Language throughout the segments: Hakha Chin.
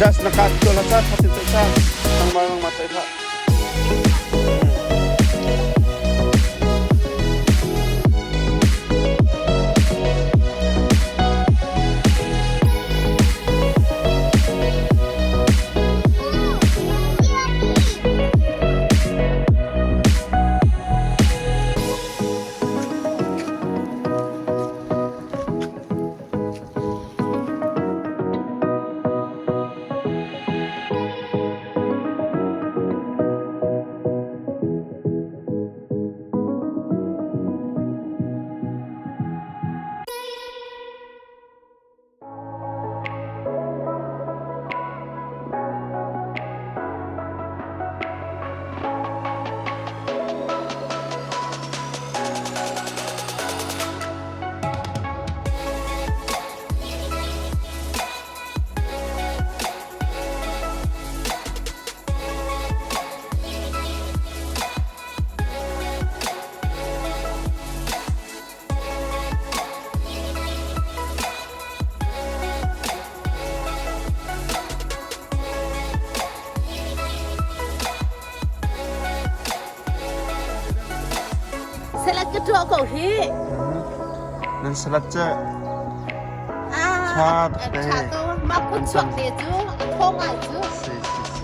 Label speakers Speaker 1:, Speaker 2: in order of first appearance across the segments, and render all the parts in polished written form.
Speaker 1: Just na ka tu la cha thatin ta cha. Nangmah nangmah tai tha.
Speaker 2: Salad ka tuah ko hi.
Speaker 1: Nan salad cu tha tuk
Speaker 2: Tha ko. Mah kut chuak te cu a thaw ngai cu.
Speaker 1: Si si si.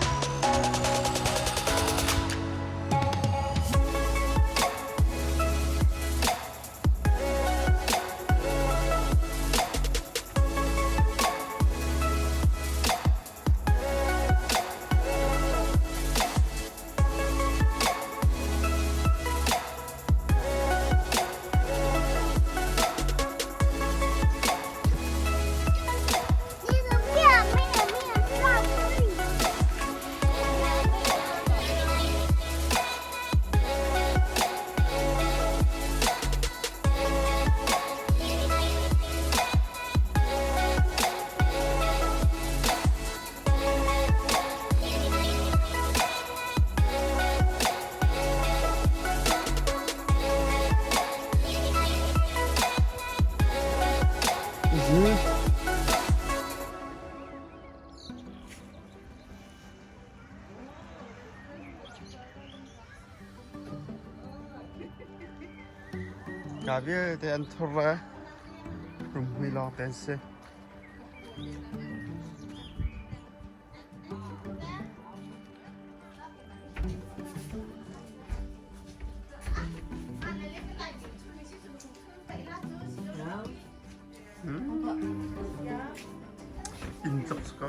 Speaker 1: Ka vialte an thur le rumhmui lawng te an si. Inn tluk si ko.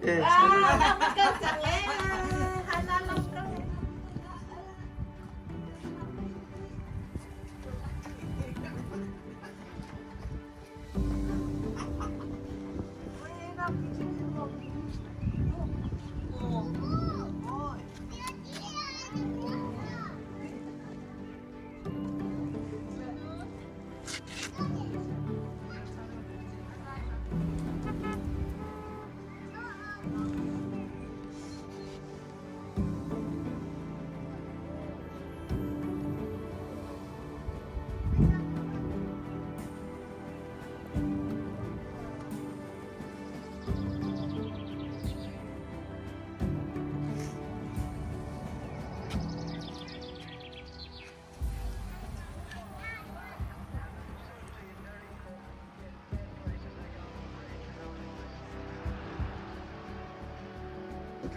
Speaker 1: Eh,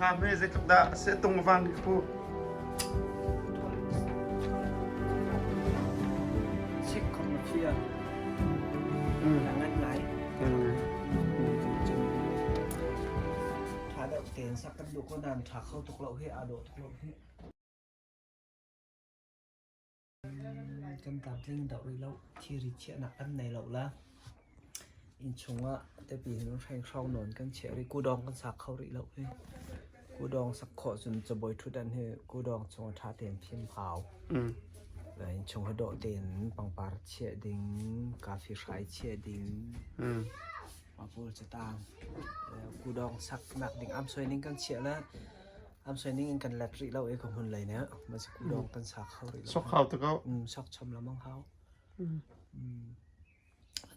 Speaker 1: Thla hme zeitluk dah a si tung vang hi pu.
Speaker 3: Sik khom na fia. Na ngan lai. Tha deuh tein sak kan duh ko nain tha kho tuk lo hi aa dawh tuk lo hi. Kan tlamtling deuh rih lo. Thilri chiahnak kan nei lo la. Innchung ah tepi hin hrenghro nawn kan chiah rih. Kudawng kan sak kho rih lo hi. Kudawng sak khawh cun cabuai ṭhutdan hi kudawng chung ah ṭha tein phim hau. Innchung hi dawh tein pangpar chiah ding, kafi hrai chiah ding, mah pawl cu tang. Kudawng saknak ding am soi ning kan chiah la. Am soi ning in kan let rih lo i ka hmun lei ne ma si kudong kan sa kho rih lo.
Speaker 1: Sok hau te ko.
Speaker 3: Sok chom lamang hau.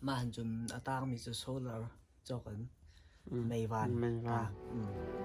Speaker 3: Mah han cun a tangmi cu solar cawk in meivan.
Speaker 1: Meivan.